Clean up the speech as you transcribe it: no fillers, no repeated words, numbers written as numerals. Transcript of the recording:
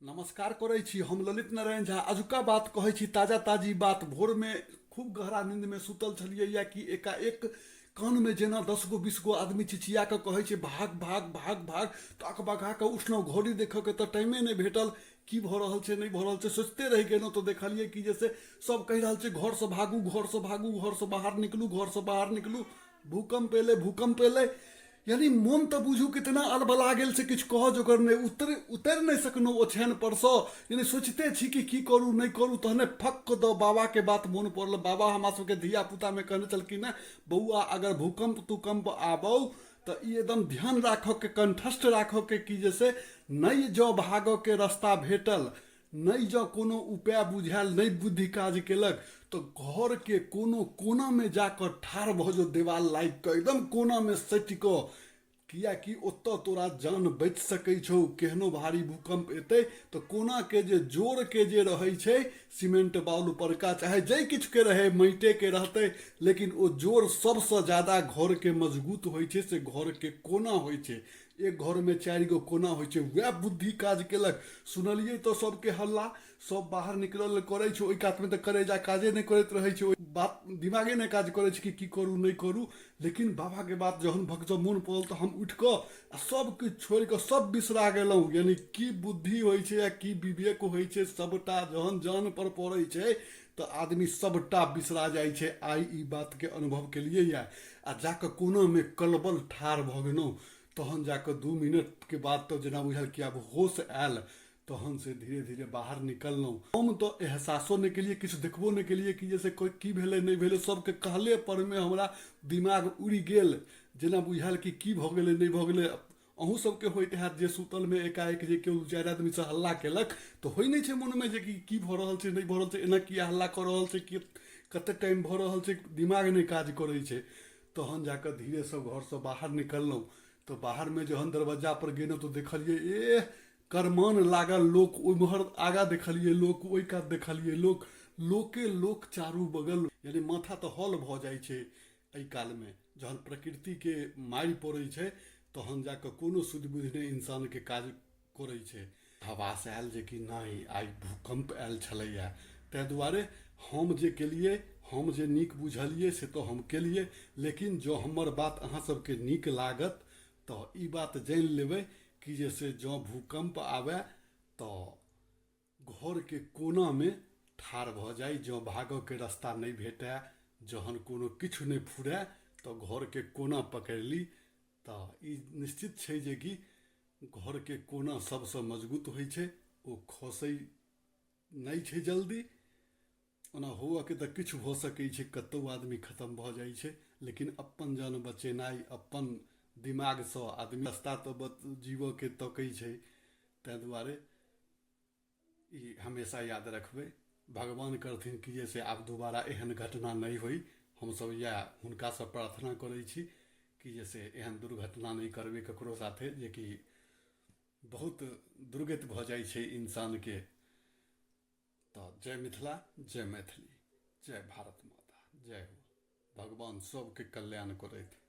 नमस्कार करै छी, हम ललित नारायण झा। अजुका बात कहै छी, ताजा ताजी बात। भोरमे खूब गहरा नींदमे सुतल छलियै या कि एकाएक कानमे जेना 10 गो 20 गो आदमी चिचिया कऽ कहै छै, भाग भाग भाग भाग। तऽ अकबका कऽ उठलहुँ। घड़ी देखऽके तऽ टाइमे नहि भेटल। की भऽ रहल छै, नहि भऽ रहल छै, सोचिते रहि गेलहुँ। तऽ देखलियै कि जे से सब कहि रहल छै, घरसँ भागू, घरसँ भागू, घरसँ बाहर निकलू, घरसँ बाहर निकलू, भूकम्प एलै, भूकम्प एलै। यानी मोन तऽ बुझू कितना अलबला गेल से किछु कहऽ जोगर नहि। उतरि उतरि नहि सकलहुँ ओछानि परसँ। यानी सोचिते छी कि की करू, नहि करू, तहने फक्क दऽ बाबाके बात मोन पड़ल। बाबा हमरा सबके धियापुतामे कहने छलखिन हेँ, बौआ, अगर भूकम्प तूकम्प आबौ तऽ ई एकदम ध्यान राखऽके, कंठस्थ राखऽके कि जे से नहि जँ भागऽके रस्ता भेटल, नहि जँ कोनो उपाय बुझायल, नहि बुद्धि काज केलक, तऽ घरके कोनो कोनामे जाकऽ ठाढ़ भऽ जो, देवाल लागि कऽ, एकदम कोनामे सटि कऽ, किएकि ओतऽ तोरा जान बचि सकै छौ। केहनो भारी भूकम्प एतै तऽ कोनाके जे जोरके जे रहै छै, सीमेंट बाउल परका चाहे जाहि किछुके रहै, माटिएके रहतै, लेकिन ओ जोर सबसँ ज्यादा घरके मजगूत होइ छै, से घरके कोना होइ छै। एक घरमे 4 गो कोना होइ छै। वएह बुद्धि काज केलक। सुनलियै तऽ सबके हल्ला, सब बाहर निकलल करै छै। ओहि कातमे तऽ करेजा काजे नहि करैत रहै छै, ओहि बात दिमागे नहि काज करै छै कि की करू, नहि करू। लेकिन बाबाके बात जहन भक्त मोन पड़ल तऽ हम उठि कऽ आ सब किछु छोड़ि कऽ सब बिसरा गेलहुँ। यानी की बुद्धि होइ छै आ की विवेक होइ छै, सबटा जहन जान पर पड़ै छै तऽ आदमी सबटा बिसरा जाइ छै। आइ ई बातके अनुभव केलियै यऽ आ जाकऽ कोनामे कलबल ठाढ़ भऽ गेलहुँ। तहन जाकऽ 2 मिनटके बाद तऽ जेना बुझायल कि आब होश आयल, तहन से धीरे धीरे बाहर निकललहुँ। हम तऽ एहसासो नहि केलियै, किछु देखबो नहि केलियै कि जैसे की भेलै, नहि भेलै। सबके कहले परमे हमरा दिमाग उड़ि गेल। जेना बुझायल कि की भऽ गेलै, नहि भऽ गेलै। अहूँ सबके होइत हैत जे सुतलमे एकाएक जे केओ 4 आदमीसँ हल्ला केलक तऽ होइ नहि छै मोनमे जे कि की भऽ रहल छै, नहि भऽ रहल छै, एना किया हल्ला कऽ रहल छै, कि कते टाइम भऽ रहल छै, दिमाग नहि काज करै छै। तहन जाकऽ धीरेसँ घरसँ बाहर निकललहुँ तऽ बाहरमे जहन दरवज्जापर गेलहुँ तऽ देखलियै, एह, करमान लागल लोक। ओम्हर आगाँ देखलियै लोक, ओहि कात देखलियै लोक, लोके लोक चारू बगल। यानी माथा तऽ हॉल भऽ जाइ छै एहि कालमे। जहन प्रकृतिके मारि पड़ै छै तहन जाकऽ कोनो सुधि बुधि नहि इंसानके काज करै छै। हवास आयल जे कि नहि, आइ भूकम्प आयल छलैए। ताहि दुआरे हम जे केलियै, हम जे नीक बुझलियै से तऽ हम केलियै, लेकिन जँ हमर बात अहाँ सबके नीक लागत तऽ ई बात जानि लेबै कि जे से जँ भूकम्प आबय तऽ घरके कोनामे ठाढ़ भऽ जाइ। जँ भागऽके रस्ता नहि भेटय, जहन कोनो किछु नहि फुराय तऽ घरके कोना पकड़ि ली। तऽ ई निश्चित छै जे कि घरके कोना सबसँ मजबूत होइ छै, ओ खसै नहि छै जल्दी। ओना हुअके तऽ किछु भऽ सकै छै, कतहु आदमी खतम भऽ जाइ छै, लेकिन अपन जान बचेनाइ अपन दिमागसँ आदमी रस्ता तऽ जीवऽके तकै छै। ताहि दुआरे ई हमेशा याद रखबै। भगवान करथिन कि जे से आब दोबारा एहन घटना नहि होइ। हमसभ इएह हुनकासँ प्रार्थना करै छी कि जे से एहन दुर्घटना नहि करबै ककरो साथे, जेकि बहुत दुर्गति भऽ जाइ छै इंसानके। तऽ जय मिथिला, जय मैथिली, जय भारत माता, जय हो। भगवान सबके कल्याण करथि।